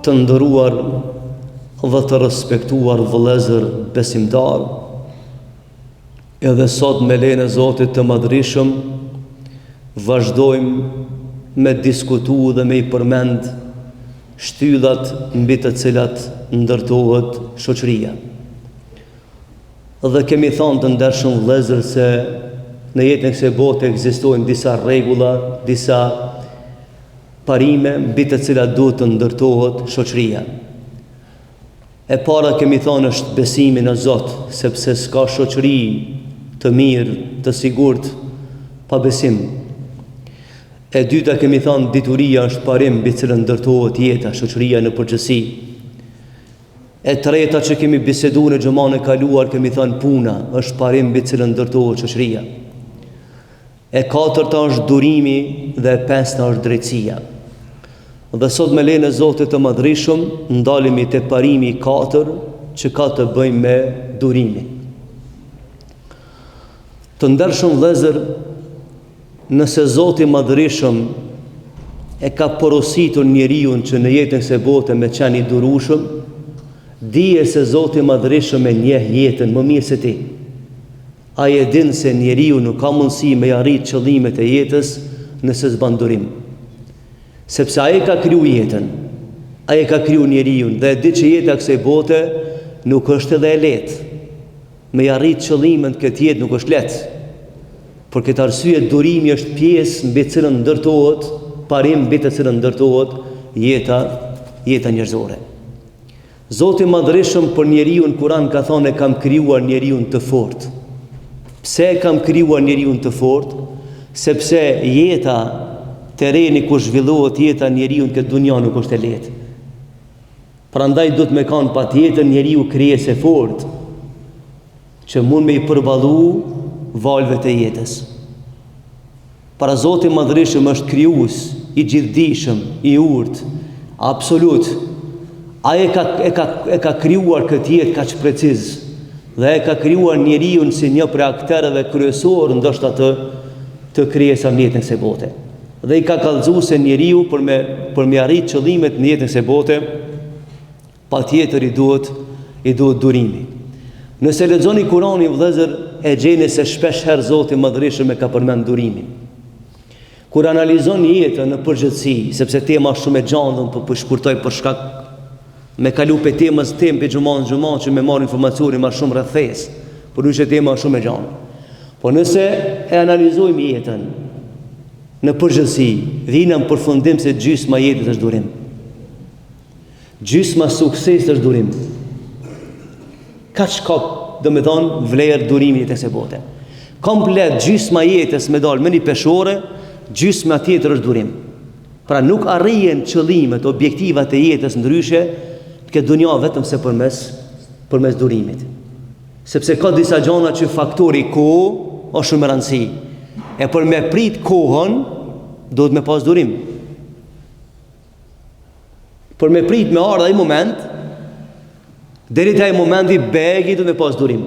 Të nderuar dhe të respektuar vëllezër besimtarë, edhe sot me lejen e Zotit të Madhërishëm vazhdojmë me diskutu dhe me i përmend shtyllat mbi të cilat ndërtohet shoqëria. Dhe kemi thanë të ndershëm vëllezër se në jetën e kësaj bote ekzistojnë disa rregulla, disa parime mbi të cilat duhet të ndërtohet shoqëria. E para kemi thanë është besimi në Zot, sepse s'ka shoqëri të mirë, të sigurt, pa besim. E dyta kemi thanë dituria është parim mbi cilën ndërtohet jeta, shoqëria në përgjithësi. E treta që kemi bisedu në xhumanë e kaluar kemi thanë puna është parim mbi cilën ndërtohet shoqëria. E katërta është durimi dhe e pesta është drejtësia. Dhe sot me lejen e Zotit të Madhërishëm ndalemi te parimi i katër që ka të bëjë me durimin. Të ndershëm vëllezër, nëse Zoti i Madhërishëm e ka porositur njeriun që në jetën e kësaj bote me qenë i durueshëm, dije se Zoti i Madhërishëm e njeh jetën më mirë se ti. Ai e din se njeriu nuk ka mundësi me i arrit qëllimet e jetës nëse s'ban durim. Sepse ai e ka kriju jetën, ai e ka kriju njeriun dhe e di që jeta e kësaj bote nuk është edhe e lehtë. Me i arrit qëllimet në këtë jetë nuk është lehtë. Për këtë arsye durimi është pjesë mbi të cilën ndërtohet, parim mbi të cilën ndërtohet jeta, jeta njerëzore. Zoti i Madhërishëm për njeriun në Kur'an ka thonë e kam krijuar njeriun të fortë. Pse e kam krijuar njeriun të fortë? Sepse jeta, terreni ku zhvillohet jeta e njeriut në këtë dunja nuk është e lehtë. Prandaj duhet me kanë patjetër njeriu krijesë e fortë që mund me i përballu valëve të jetës. Pra Zoti i Madhërishëm është krijues, i gjithëdijshëm, i urtë, absolut. Ai e ka e ka e ka krijuar këtë jetë kaq preciz dhe e ka krijuar njeriun si një prej akterëve kryesorë ndoshta të të krijesave në jetën e kësaj bote. Dhe i ka kallxu se njeriu për me për me arrit qëllimet në jetën e kësaj bote Patjetër i duhet i duhet durimi. Nëse lexoni Kuranin vëllezër e gjeni se shpesh herë Zoti i Madhërishëm e ka përmend durimin. Kur analizon jetën në përgjithësi, sepse tema është shumë e gjanë dhe unë po po shkurtoj për shkak me kalu pe temës temë pe xhuma në xhuma që me marrë informacione ma shumë rreth fesë, përndryshe tema është shumë e gjanë. Po nëse e analizojmë jetën në përgjithësi, vina në përfundim se gjysma e jetës është durim. Gjysma e suksesit është durim. Kaq ka, domethonë, vlerë durimi në jetën e kësaj bote. Komplet gjysma e jetës me dalë me një peshore, gjysma tjetër është durim. Pra nuk arrihen qëllimet, objektivat e jetës ndryshe, në këtë dunja vetëm se përmes, përmes durimit. Sepse ka disa gjana që faktori kohë është shumë me rëndësi. E për me prit kohën, duhet me pas durim. Për me prit me ardhë ai moment, deri te ai momenti begi duhet me pas durim.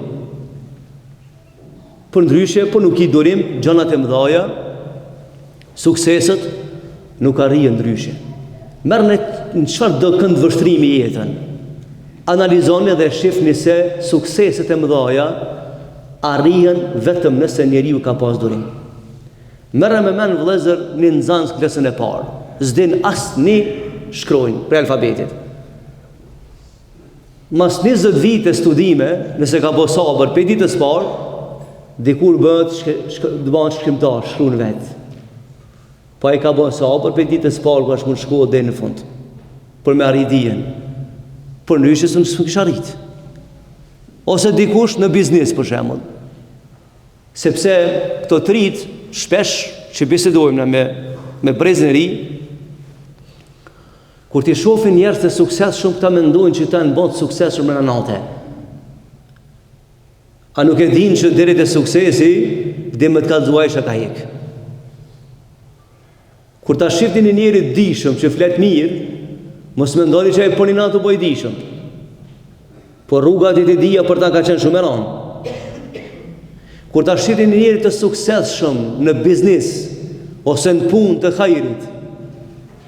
Përndryshe, po nuk ki durim, gjanat e mdhaja, sukseset, nuk arrihen ndryshe. Merrne në çfarëdo këndvështrimi jetën. Analizoni dhe shifni se sukseset e mdhaja arrihen vetëm nëse njeriu ka pas durim. Merre me mend vëllezër një nxënës klasën e parë, s'din asnjë shkronjë prej alfabetit. Mas 20 vite studime, nëse ka bo sabër prej ditës parë, dikur bëhet shk bëhet shkrimtar, shkruan vet. Po ai ka bo sabër prej ditës parë kur është në shkollë deri në fund. Për me arrit dijen. Përndryshe s'e kish arrit. Ose dikush në biznis për shembull. Sepse këto të rijtë, shpesh që bisedojmë na me, me brezin e ri, kur t'i shofin njerëz të suksesshëm, këta mendojnë që ata janë bo të suksesshëm në nate. A nuk e dinë që deri te suksesi, dhe me të kallzu ai ka hek. Kur ta shifni një njeri të dijshëm që flet mirë, mos mendoni që ai për një natë u bo i dijshëm. Por rruga deri te dija për ta ka qenë shumë e rëndë. Kur ta shifni një njeri të suksesshëm në biznis ose në punë të hajrit,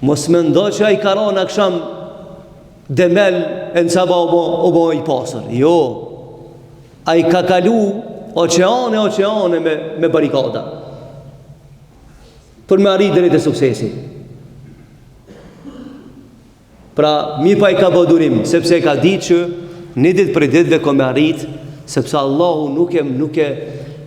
mos mendo që ai ka ra në aksham. Dembel e në sabah u bo, u bo i pasur. Jo. Ai ka kalu oqeane, oqeane me, me barikada. Për me arrit deri te suksesi. Pra, mirëpo ai ka bo durim, sepse e ka ditë që një ditë prej ditëve ka me arrit, sepse Allahu nuk e, nuk e,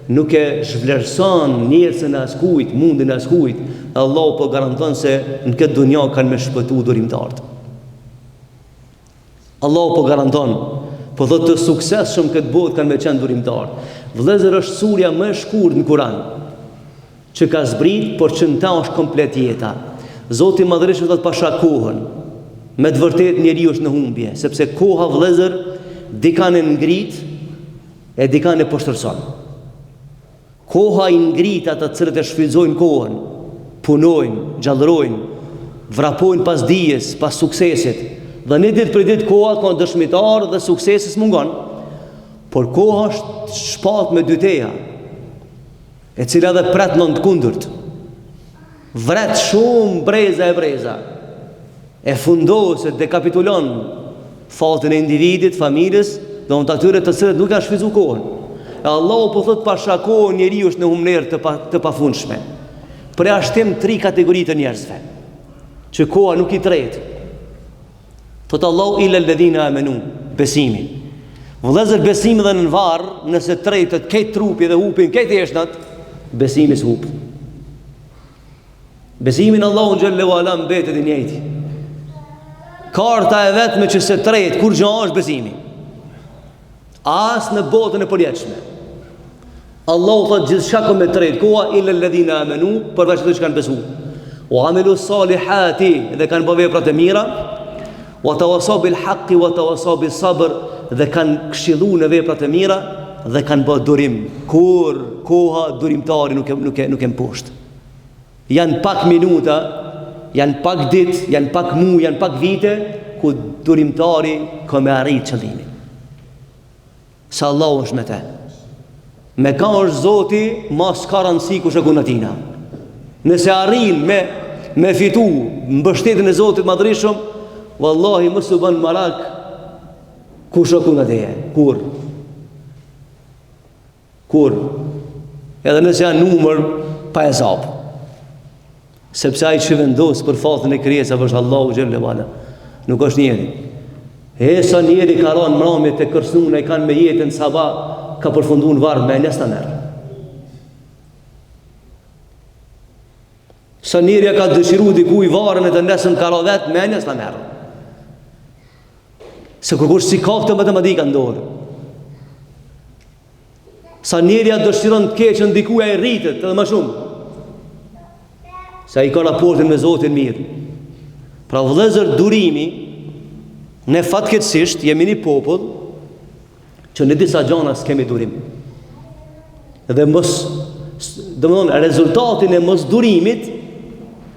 nuk e zhvlerëson djersën e askujt, mundin e askujt, Allahu po garanton se në këtë dunja kanë me shpëtu durimtarët. Allahu po garanton, po thotë të suksesshëm këtë botë kanë me qenë durimtarët. Vëllezër është surja më e shkurt në Kur'an që ka zbrit, por që në ta është komplet jeta. Zoti i Madhërishëm thotë pasha kohën. Me të vërtetë njeriu është në humbje, sepse koha vëllezër dikan e ngrit e dikan e poshtërson. Koha i ngrit ata të cilët e shfrytëzojnë kohën, punojnë, gjallërojnë, vrapojnë pas dijes, pas suksesit. Dhe një ditë prej ditë koha ka dëshmitar dhe suksesi s'mungon. Por koha është shpatë me dy teha, e cila edhe pret në të kundërt. Vret shumë breza e breza. E fundos e dekapitulon fatin e individit, familjes, dhe të atyre të cilët nuk kanë shfrytëzu kohën. E Allahu po thot pasha kohën njeriu është në humnerë të, pa, të pafundshme. Përjashtim tri kategori të njerëzve, që koha nuk i tret. Thot Allahu illa alladhina amanu, besimi. Vëllezër besimi dhe në varr, nëse tretet krejt trupi dhe hupin krejt eshtnat, besimi s'hup. Besimi në Allahun xhelle ue ala mbetet i njëjti. Karta e vetme që s'e tret kurgjo është besimi. As në botën e përjetshme. Allahu thotë gjithçka ka me tret koha illa alladhina amanu, përveç atyre që kanë besu. Wa amilu salihati dhe kanë bërë vepra të mira. Wa tawasaw bil haqqi wa tawasaw bis sabr dhe kanë këshillu në vepra të mira dhe kanë bërë durim. Kur koha durimtari nuk e nuk e nuk e mposht. Janë pak minuta, janë pak ditë, janë pak muaj, janë pak vite ku durimtari ka me arrit qëllimin. Se Allahu është me te. Me ka është Zoti, ma s'ka rëndësi kush e kundër tina. Nëse arrin me, me fitu mbështetjen e Zotit Madhërishëm, vallahi mos u bën marak kush e kundër teje. Kur? Kur? Edhe nëse janë numër pa hesap. Sepse ai që vendos për fatin e krijesave është Allahu xhelle ue ala. Nuk është njeri. E sa njeri ka ra në mramje të kërcnun e kanë me jetën sabah ka përfundu në varr menja s'ta merr. Sa njeri ka dëshiru dikuj varrin e të nesërmen ka ra vetë menja s'ta merr. Se kërkush s'i ka këto matematika në dorë. Sa njeri ia dëshiron të keqen dikuj ai rritet edhe më shumë. Se ai ka raportin me Zotin mirë. Pra vëllezër durimi, ne fatkeqësisht jemi një popull që në disa gjana s'kemi durim. Dhe mos, domethonë, rezultatin e mos durimit,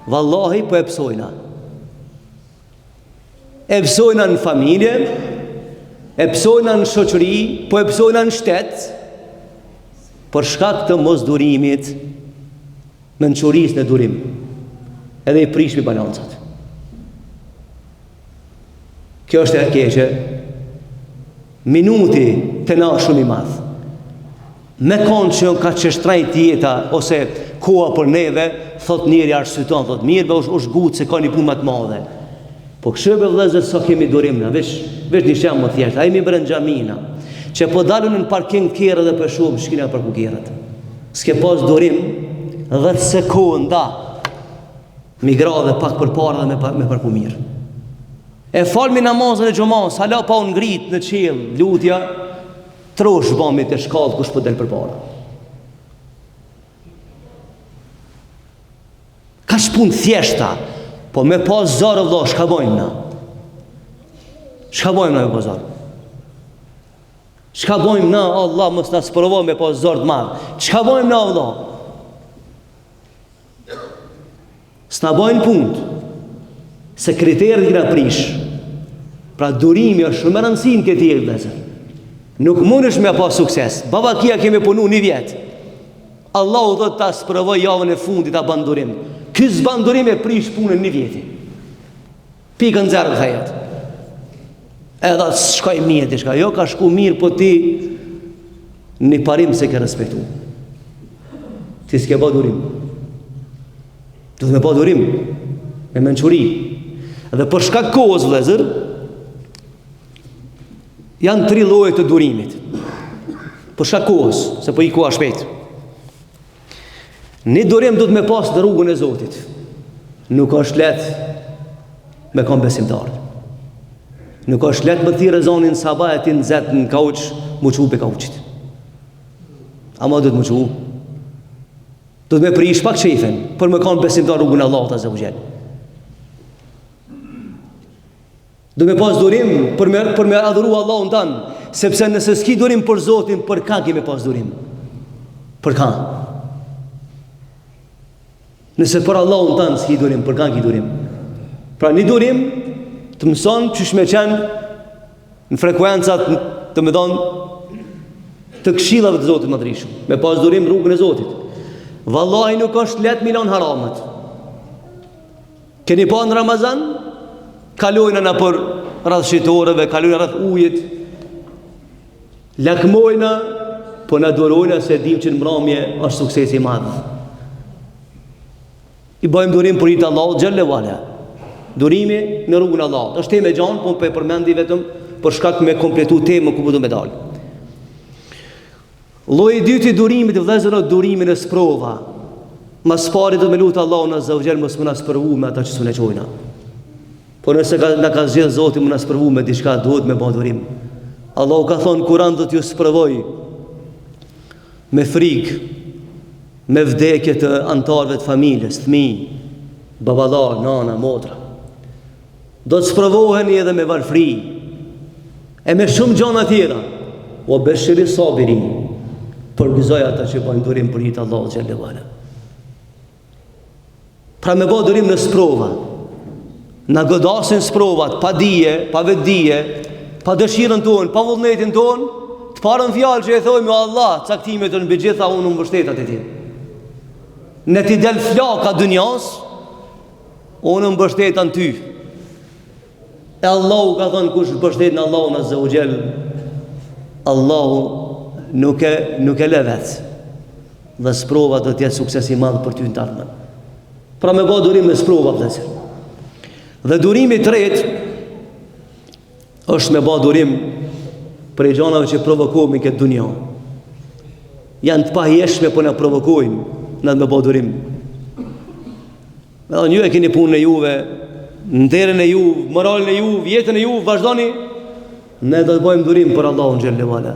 vallahi po e pësojna. E pësojna në familje, e pësojna në shoqëri, po e pësojna në shtet, për shkak të mosdurimit, mençurisë në durim, edhe i prishmi balancat. Kjo është e keqe, minuti te na shumë i madh. Me konë që kaq e shtrejt jeta ose koha për neve, thot njeri arsyeton, thot mirë be është, është gut se ka një punë më të madhe. Po kështu be vëllezër sa kemi durim na, veç veç një shembull thjesht, a jemi brenda xhamina, që po dalim në parking kerret dhe po shohim s'kena parku kerret. S'ke pas durim 10 sekonda mi gradhe pak përpara dhe me, me parku mirë. E falmi namazin e xhumasë, hala pa u ngrit në qiell, lutja, Trosh bami te shkallët kush po del përpara. Kaq punë thjeshta, po me pas zor vëlla, çka bojmë na? Çka bojmë na me pas zor? Çka bojmë na, Allah mos na sprovo me pas zor të madh. Çka bojmë na vëlla? S'na bojnë punt, se kriteret i kena prish. Pra durimi është shumë me rëndësi në këtë jetë, vëllezër. Nuk mundesh me pas sukses. Baba kia kemi punu një vjet. Allahu do ta sprovoj javën e fundit a ban durim. Ky s'ban durim e prish punën një vjeti. Pikën zero të jetë. Edhe s'shkoi mirë diçka. Jo ka shku mirë, po ti një parim s'e ke respektu. Ti s'ke ba durim. Duhet me ba durim, me mençuri. Dhe për shkak kohës, vëllezër, janë tri lloje të durimit. Për shkak kohës, se po ik koha shpejt. Një durim duhet me pas në rrugën e Zotit. Nuk është lehtë me kon besimtar. Nuk është lehtë me thirrë ezanin sabah e ti nxehtë në kauç, m'u çu prej kauçit. Ama duhet m'u çu. Duhet me prish pak qejfin, për me kon besimtar rrugën e Allahut azze ue xhel. Duhet me pas durim për me, për me adhuru Allahun tan, sepse nëse s'ki durim për Zotin, për ka ki me pas durim? Për ka? Nëse për Allahun tan s'ki durim, për ka ki durim? Pra një durim të mëson qysh me qenë në frekuencat, domethonë, të këshillave të Zotit Madhrishëm, me pas durim rrugën e Zotit. Vallahi nuk është lehtë m'i lon haramet. Keni pa në Ramazan? Kalojna nëpër rreth shitoreve, kalojna rreth ujit. Lakmojna, po na durojna se dim që në mramje është suksesi i madh. I bëjmë durim për hir të Allahut xhelle ue ala. Durimi në rrugën e Allahut. Është temë e gjanë, po po e përmendi vetëm për shkak me kompletu temën ku po du me dalë. Lloji i dytë i durimit vëllezër është durimi në sprova. Ma s'pari do me lutë Allahun azza wa jall mos me na sprovu me ata që s'un e çojna. Po nëse ka, na ka zgjedh Zoti me na sprovu me diçka duhet me ba durim. Allahu ka thonë Kur'an do t'ju sprovoj me frikë, me vdekje të anëtarëve të familjes, fëmijë, baballar, nana, motra. Do të sprovoheni edhe me varfri, e me shumë gjana tjera. Wa beshiri sabirin, përgëzoj ata që bajnë durim për hir të Allahut xhelle ue ala. Pra me ba durim në sprova, na godasin sprovat, pa dije, pa vetëdije, pa dëshirën tonë, pa vullnetin tonë, të parën fjalë që e thojmë, o Allah, caktimet janë mbi gjitha, unë u mbështeta te ti. Në t'i del flaka dynjas, Unë mbështeta në ty. E Allahu ka thënë kush mbështet në Allahun azza wa jall, Allahu nuk e nuk e lë vet. Dhe sprova do të jetë sukses i madh për ty në të ardhmen. Pra me bë durim me sprova vëllezër. Dhe durimi i tretë është me ba durim prej gjanave që provokohemi këtë dunja. Janë të pahijeshme po na provokojnë na me ba durim. Me thonë, ju e keni punën e juve, nderin e juve, moralin e juve, jetën e juve, vazhdoni, ne do të bëjmë durim për Allahun xhelle ue ala.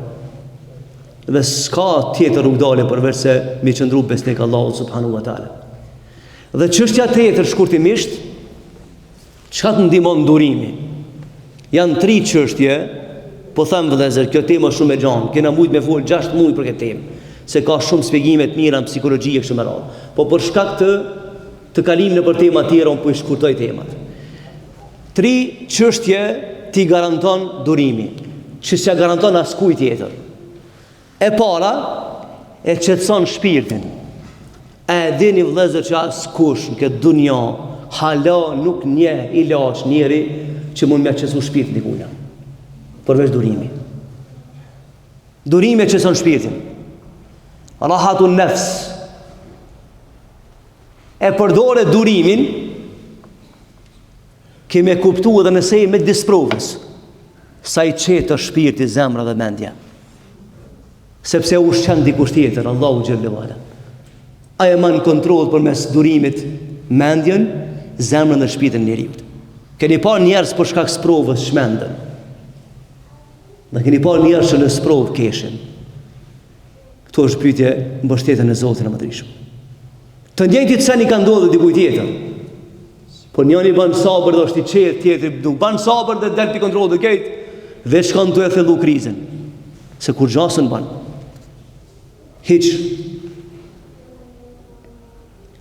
Dhe s'ka tjetër rrugëdalje përveç se me i qëndru besnik Allahut subhanahu wa taala. Dhe çështja tjetër shkurtimisht, Çka të ndihmon durimi? Janë tri çështje, po them vëllezër, kjo temë është shumë e gjanë. Kena mujt me fol 6 muaj për këtë temë, se ka shumë shpjegime të mira në psikologji e kështu me radhë. Po për shkak të të kalim nëpër tema tjera, unë po i shkurtoj temat. Tri çështje t'i garanton durimi, që s'ja garanton askujt tjetër. E para, e qetëson shpirtin. A e dini vëllezër që askush në këtë dunja hala nuk njeh ilaç njeri që mund me qetësu shpirtin dikujna. Përveç durimi. Durimi e qetëson shpirtin. Rahatun nefs. E përdore durimin, ke me kuptu edhe nëse je midis sprovës, sa i qetë është shpirti, zemra dhe mendja. Sepse ushqen dikush tjetër, Allahu xhelle ue ala. Ai e man kontroll përmes durimit mendjen, zemrën dhe shpirtin e njeriut. Keni pa njerëz për shkak sprovës çmenden. Dhe keni pa njerëz që në sprovë keshin. Këtu është pyetje mbështetja në Zotin e Madhërishëm. Të njëjtit sen i ka ndodhur dikujt tjetër. Po njëri bën sabër dhe është i qetë, tjetri nuk bën sabër dhe del pi kontrollit krejt, veç kanë tu e thellu krizën. Se kurgja s'un bën. Hiç.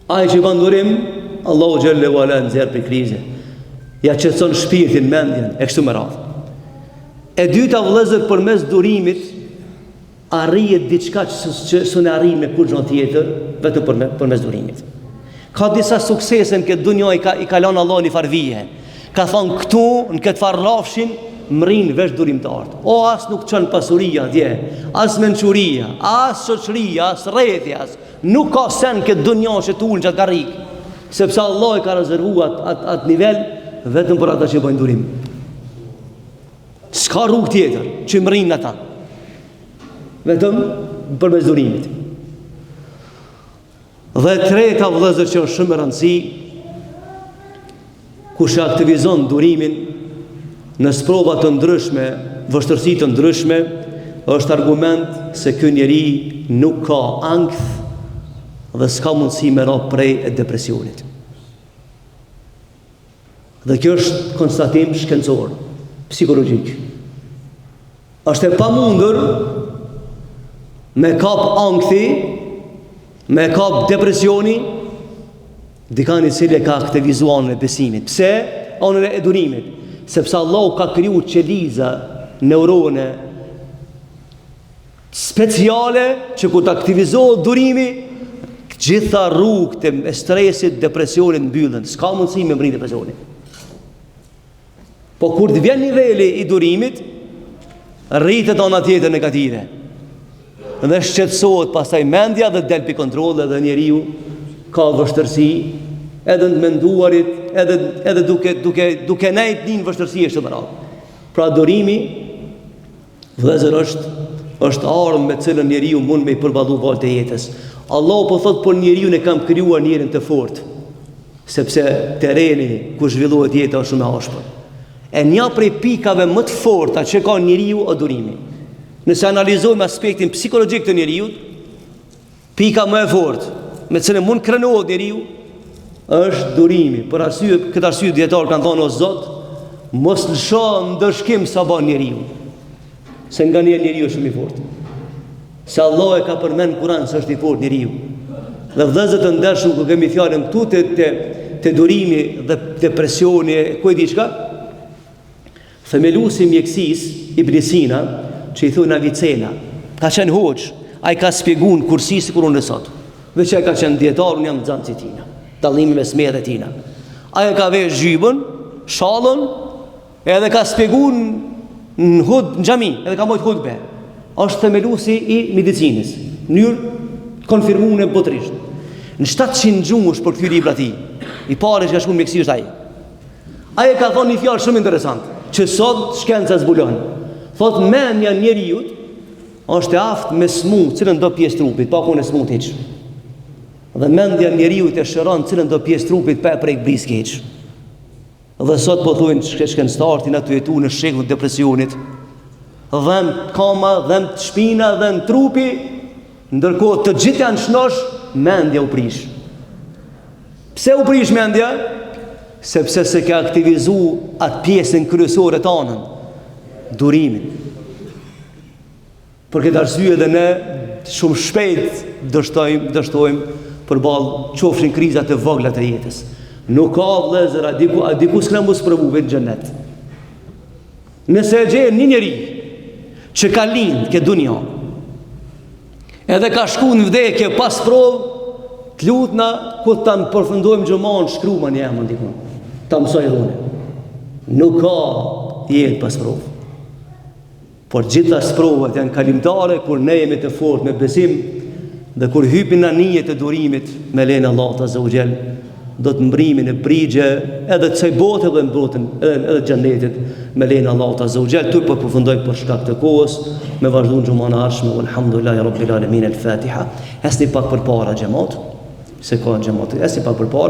Ai që bën durim, Allahu xhelle ue ala e nxjerr prej krize. Ja qetëson shpirtin, mendjen e kështu me radhë. E dyta vëllezër përmes durimit arrihet diçka që, që s'un e arrin me kurgjo tjetër, vetëm për, përmes durimit. Ka disa suksese në këtë dunja i ka, i ka lanë Allahu një farë vije. Ka thonë këtu, në këtë farë rrafshin, mrrijnë veç durimtarët. O as nuk çon pasuria atje, as mençuria, as shoqëria, as rrethi, as nuk ka sen n'këtë dunja që t'ul n'qat karrikë. Sepse Allah e ka rezervu atë at, at nivel vetëm për ata që bëjnë durim. S'ka rrugë tjetër që mrrijnë ata. Vetëm përmes durimit. Dhe e treta vëllezër që është shumë me rëndësi, kush e aktivizon durimin në sprova të ndryshme, vështirësi të ndryshme, është argument se ky njeri nuk ka ankth dhe s'ka mundësi me ra prej e depresionit. Dhe kjo është konstatim shkencor, psikologjik. Është e pamundur me kap ankthi, me kap depresioni, dikan i cili e ka aktivizu anën e besimit. Pse? Anën e durimit. Sepse Allahu ka kriju qeliza, neurone, speciale që kur të aktivizohet durimi, gjitha rrugët e stresit, depresionit mbyllen. S'ka mundësi me mrri depresioni. Po kur të vjen niveli i durimit, rritet ana tjetër negative. Dhe shqetësohet pastaj mendja dhe del pi kontrollit dhe njeriu ka vështirësi edhe në të menduarit, edhe edhe duke duke duke nejt në vështirësi e kështu me radhë. Pra durimi Vëllezër është është armë me cilën njeriu mund me i përballu valët e jetës. Allahu po thotë për njeriun e kam krijuar njerin të fortë, sepse terreni ku zhvillohet jeta është shumë e ashpër. E një prej pikave më të forta që ka njeriu o durimi. Nëse analizojmë aspektin psikologjik të njeriut, Pika më e fortë me të cilën mund krenohet njeriu është durimi. Për arsye, këtë arsye dijetarët kanë thonë o Zot, mos lësho ndëshkim sa ban njeriu. Se nganjëherë njeriu është shumë i fortë. Se Allah e ka përmend në Kur'an se është i fortë njeriu. Dhe vëllezër të ndershëm kur kemi fjalën këtu te te te durimi dhe depresioni, ku e di çka? Themeluesi i mjekësisë, Ibn Sina, që i thonë Avicena, ka qenë hoxhë, ai ka spjegu në kursi sikur unë sot. Veç ai ka qenë dijetar, unë jam nxënës i tina. Dallimi mes meje dhe tina. Ai e ka vesh xhybën, shallën, edhe ka spjegu në hut, në xhami, edhe ka mbajt hutbe. Është themeluesi i medicinës, në mënyrë të konfirmuar botërisht. Në 700 gjuhë është përkthy libra e tij. I pari që ka shkru mjekësi është ai. Ai e ka thonë një fjalë shumë interesant, që sot shkenca zbulon. Thotë mendja e njeriut është e aftë me smu cilën do pjesë trupit, pa konë e smut hiç. Dhe mendja e njeriut e shëron cilën do pjesë trupit pa e prek briski hiç. Dhe sot po thojnë shkencëtarët jena tu jetu në shekull depresionit. Dhemt kama, dhemt shpina, dhemt trupi, ndërkohë të gjithë janë shnosh, mendja u prish. Pse u prish mendja? Sepse s'e ke aktivizu atë pjesën kryesore tanën, durimin. Për këtë arsye edhe ne shumë shpejt dështojmë, dështojmë përballë qofshin krizat e vogla të jetës. Nuk ka vëllezër, a diku, a diku s'kena m'u sprovu veç n'xhenet. Nëse e gjen një njeri që ka lind n'këtë dunja, edhe ka shku në vdekje pa sprovë, të lutna kur ta përfundojmë xhumanë shkruma një emën dikun, ta mësoj edhe unë. Nuk ka jetë pa sprovë. Por gjitha sprovat janë kalimtare kur ne jemi të fortë me besim dhe kur hypim në anijet e durimit me lejen e Allahut azza wa xhel do të mbrrijmë në brigje edhe të kësaj bote dhe në botën edhe edhe të xhenetit me lejen e Allahut azza wa xhel tu po përfundoj për shkak të kohës me vazhdu në xhumanë e ardhshme walhamdulillahi rabbil alamin el fatiha ecni pak përpara xhemat se ka xhemat ecni pak përpara.